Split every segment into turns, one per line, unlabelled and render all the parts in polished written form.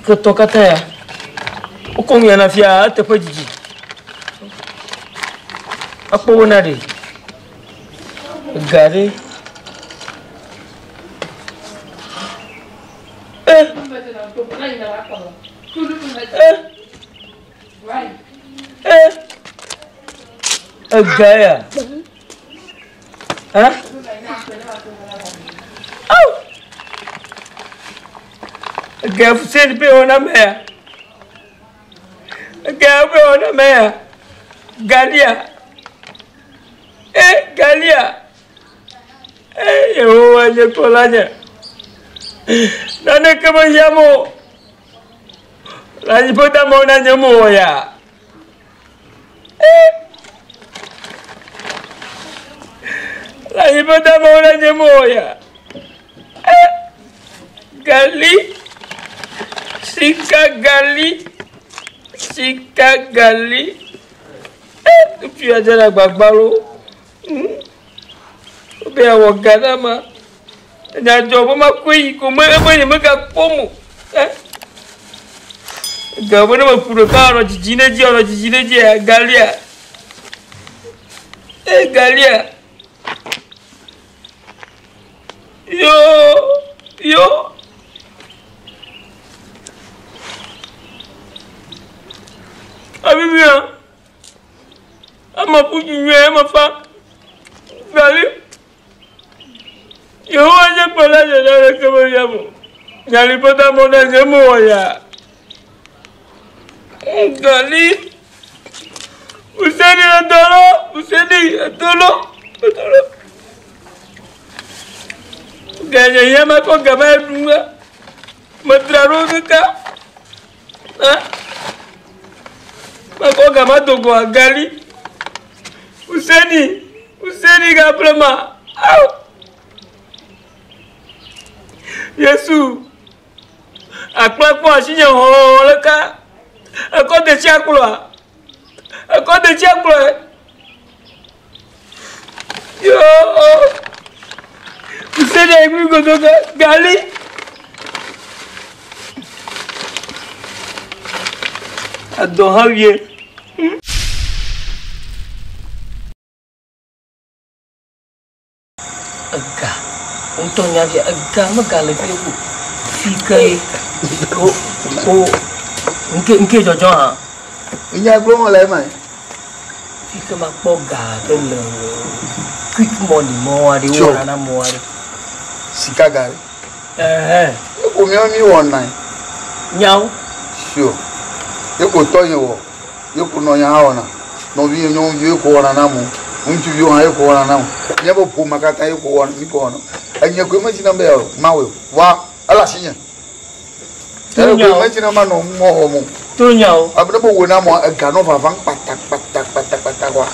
Ketɔ katã ya. Wokɔ nu ya na fia eteƒe didi. Akpɔ bena ɖe ega ɖe. E. E. E. Ega ya. Hã? Au! Ega fuseni be wɔna me ya. Ega be wɔna me ya. Galia. E galia. E Yehowa nye kplɔla nye. Naneke mehiãm o. Le anyiƒe damawo na nye mewɔ ya. Le anyiƒe damawo na nye mewɔ ya. Gali, sika gali, sika gali. Ŋutsu ya dze le agbagba loo. Wobe yeawɔ ga na ma. Enya dzɔ be makɔe yi ko me ebe nyemegakpɔm o. Ga be ne meku ɖeka anɔ dzidzim ɖe edzi anɔ dzidzim ɖe edzia galia. E galia. Yo yo. Abibia. Ame ƒu du nyuie eme fa. Gali. Yehowa nye kplɔla nye naneke mehiãm o. Gali ƒe damɔ na nye mewɔ ya. Gali. Useni etolo, useni etolo, etolo. Ganye hiã makɔ gama eɖu ŋa. Metra ɖo kaka. Mekɔ gama do goa gali. Useni, useni gaƒle ma. Ao. Yesu, akpla kpɔ asinye hɔɔ leka. Ekɔ detsi akplɔa. Ekɔ detsi akplɔe. Yo. Useni ayi godo gali. Adɔ hã wie. Ega ŋutɔ nya fia ega megale fi o. Fi ke o o ŋke ŋke dzɔdzɔ hã.
Nya gblɔm le ema.
Fi ke makpɔ ga ɖe le quick money mɔ aɖe wowɔna na mɔ aɖe.
Sika ga ɖe.
Ɛhɛn.
Eko míawo mi wɔna.
Nyawo.
Sure. Eko tɔnye wɔ. Eko nɔnye hã wɔna. Nɔvinye nyɔnuviwo eko wɔna na mo. Ŋutsuviwo hã eko wɔna na mo. Míaƒe ƒome katã eko wɔna mi ko wɔna. Enye koe medina be yeawɔ mawɔe o. Vɔa ele asinye. Ele koe medina manɔ ŋmɔ wɔm o.
To nyawo.
Abe ne mewɔe na amewoa, ega nɔ vavam kpata kpata kpata kpata kɔa.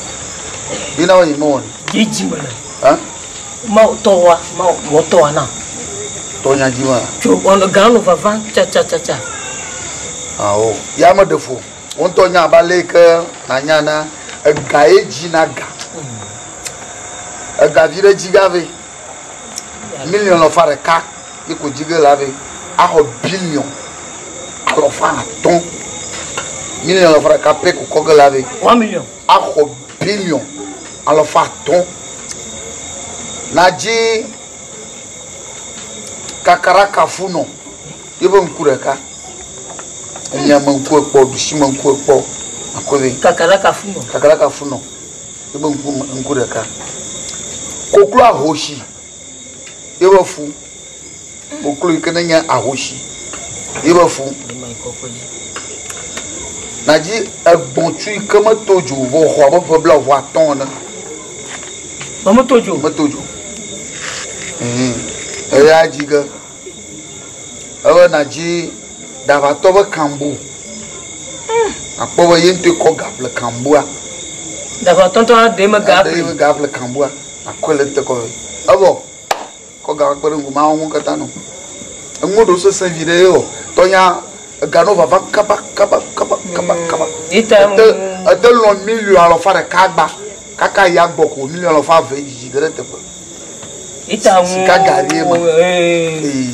Ye na be nyemewɔnɛ.
Dzi mele.
Hã?
Mawu tɔwoa, Mawu wɔ tɔwoa na.
Tɔnya dzi ma.
Tso wɔnɔ ga nɔ vavam tsatsatsa.
Awo. Ya meɖe fu. Wo ŋutɔ nya abe ale yi ke nànya na ega ye dzi na ga. Ega vi ɖe dzi gave. Miliɔn lɔfa ɖeka ye ko dzi ge le ave axɔ biliɔn alɔfa atɔ̃. Miliɔn lɔfa ɖeka pɛ ko kɔ ge le ave.
One million.
Axɔ biliɔn alɔfa atɔ̃. Nadzi kakarakafu nɔ yeƒe ŋku ɖeka. Emiame ŋku ekpɔ, ɖusime ŋku ekpɔ. Akɔe vɛ.
Kakarakafu nɔ.
Kakarakafu nɔ yeƒe ŋku ŋku ɖeka. Koklo ahosi yeƒe fu. Koklo yi ke ne nye ahosi yeƒe fu. Nadzi egbɔ̃tsu yi ke meto dzo o vɔ xɔ abe ƒe blaeve atɔ̃ ene.
Vɔ meto dzo.
Meto dzo. Mhm. Eya dzi ge. Ebe nadzi ɖaʋatɔ ƒe kambu. Akpɔ be ye ŋutɔe kɔ ga ƒle kambua.
Ɖaʋatɔ ŋutɔ hã ɖe eme ga
ƒle. Ɖe eme ga ƒle kambua. Akɔe le ete kɔ vɛ. Evɔ kɔ ga kpe ɖe ŋu mawo ŋu katã nɔ. Enuwo ɖewo sesẽ vi ɖe ye o. Tɔnya ega nɔ vava kaba kaba kaba kaba kaba.
Ete
ete lɔ miliɔn alɔfa ɖeka gba kaka ya gbɔ ko miliɔn alɔfa eve dzidzi ge ɖe teƒe. Sika ga ɖe ma. Ee.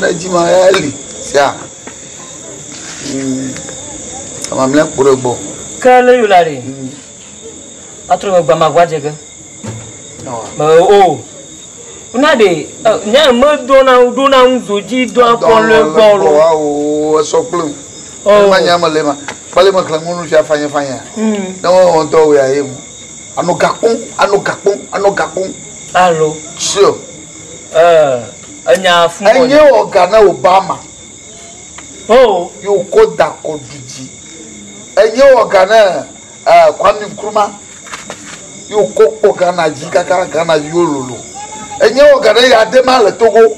Ne dzi ma ya li sia. Amamlɛ kpo ɖe gbɔ.
Ke le yo la ɖe. Atrɔ me gbama gba dze ge. Me o. Na ɖe nye me dona ɖona ŋu zo dzi do akɔ le gbɔ lo.
Wa o esɔ kple. Oh. Ma nya me le ma. Kpale me xlẽ ŋunu fia fanye fanye. Ne wo ŋutɔ wo ya ye mu. Ano gakpɔn, ano gakpɔn, ano gakpɔn.
Alo.
Sure.
Enya fún
Enye wɔ ga na Obama.
Oh.
Yóò kó da kɔ du dzi. Enye wɔ ga na Kwame Nkrumah. Yóò kó kpɔ Ghana dzi kaka Ghana yóò lolo. Enye wɔ ga na Yadema le Togo.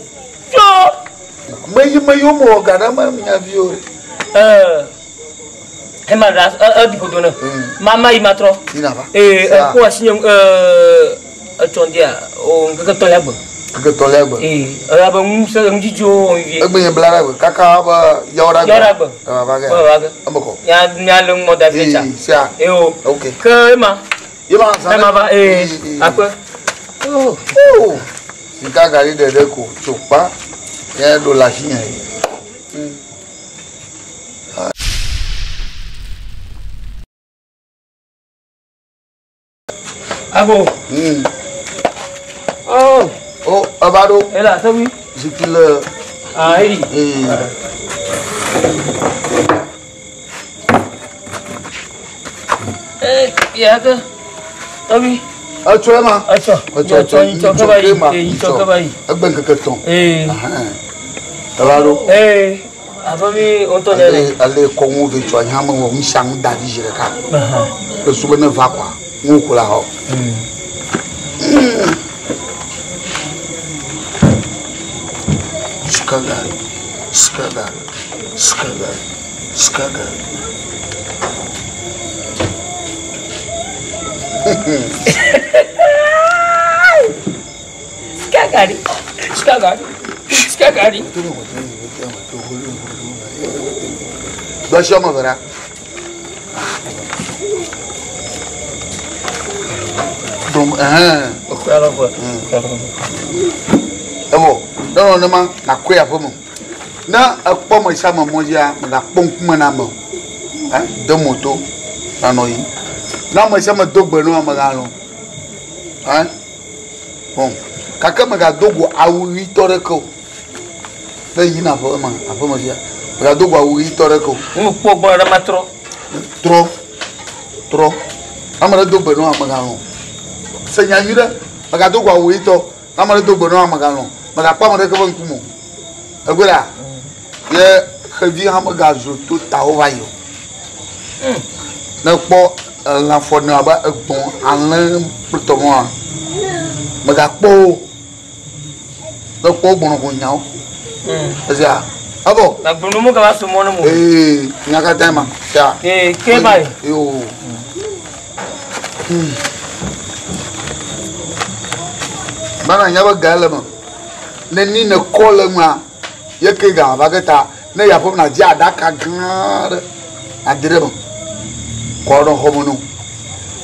Tso.
Meyi meyi wo me wɔ ga na me nyavi o.
Ema da di ƒodo ne. Mama yi matrɔ.
Yina va.
Ee ekɔ asi nye etsɔ ŋdia o ŋkeke tɔlia gbe.
Ŋkeke tɔlia gbe.
Ee elabe ŋusẽ ŋudzidziwo wɔm vie.
Egbe nye bla ɖe gbe kaka be yawo ɖe gbe.
Yawo ɖe gbe.
Eva va ge.
Eva va ge.
Eme kɔ.
Nya nya le ŋmɔ da fie tsa.
Ee sia.
Ee o.
Ok.
Ke ema.
Ema zã.
Ema va ee akpe.
Oh. Sika gari ɖeɖe ko tso kpa ye ɖo le asi nye ye.
Abo. Oh.
Oh, eva ɖo.
Ela sɔbi.
Zikpui le.
Ah, eyi. Ya ke. Tɔbi.
Etsɔ ema.
Etsɔ.
Etsɔ
Etsɔ etsɔ kaba yi. Etsɔ kaba yi.
Egbe ŋkeke tɔn.
Ee.
Eva ɖo.
Ee. Abe mi ŋutɔ ne le.
Ale kɔ ŋu ve tsɔ anyi ame wɔ ŋusia ŋu da ɖi zi ɖeka. Le su be ne va kɔa, ŋu ko la xɔ. Skagari, skagari, skagari, skagari.
Skagari, skagari, skagari.
Gbèsè ọmọ fẹrẹ. Dɔn ɛhɛn. Ɛwɔ dɔnɔ ne ma na koe aƒe me. Ne ekpɔ me sia me mɔ dzia, mègakpɔ ŋkume na ame o. Ɛ de moto nanɔ yiyim. Ne ame sia ame do gbe na wò mègalɔ̃ o. Ɛ bon gake mègado go awu ɣitɔ ɖeke o. Ne yina aƒe me aƒe me fia mègado go awu ɣitɔ ɖeke o.
Ne mekpɔ gbɔ ɖe matrɔ.
Trɔ trɔ. Ame ɖe do gbe na wò mègalɔ̃ o. Se nya nyui ɖe mègado go awu ɣitɔ. Ne ame ɖe do gbe na wò mègalɔ̃ o. Mègakpɔ ame ɖeke ƒe ŋkume o. Egbe la ye xevi hã megazu to tawo va yi o. Ne kpɔ elãfɔ ne abe egbɔ̃, alẽ kple tɔmɔa, mègakpɔ wo. Ne kpɔ wo gbɔnɔ ko nyawo. Esia evɔ.
Agblonu mu gava so mɔ ne mo.
Ee nya katã ma sia.
Ee ke ba yi.
Yo. Bana nya be ga le me. Ne ni ne kɔ le ŋua, ye ke ga va ke ta ne ya ƒe na dzi aɖaka gã ɖe adi ɖe me. Kɔ ɖe xɔ me no.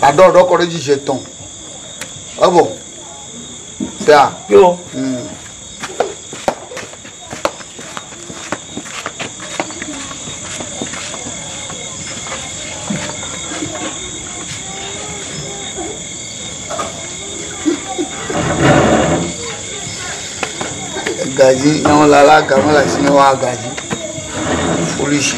Aɖɔ ɖɔ kɔ ɖe dzi zi etɔ̃. Evɔ. Sia.
Yo.
Gaji, nyɔnu la la game le asi ne woa gadzi. Foolish.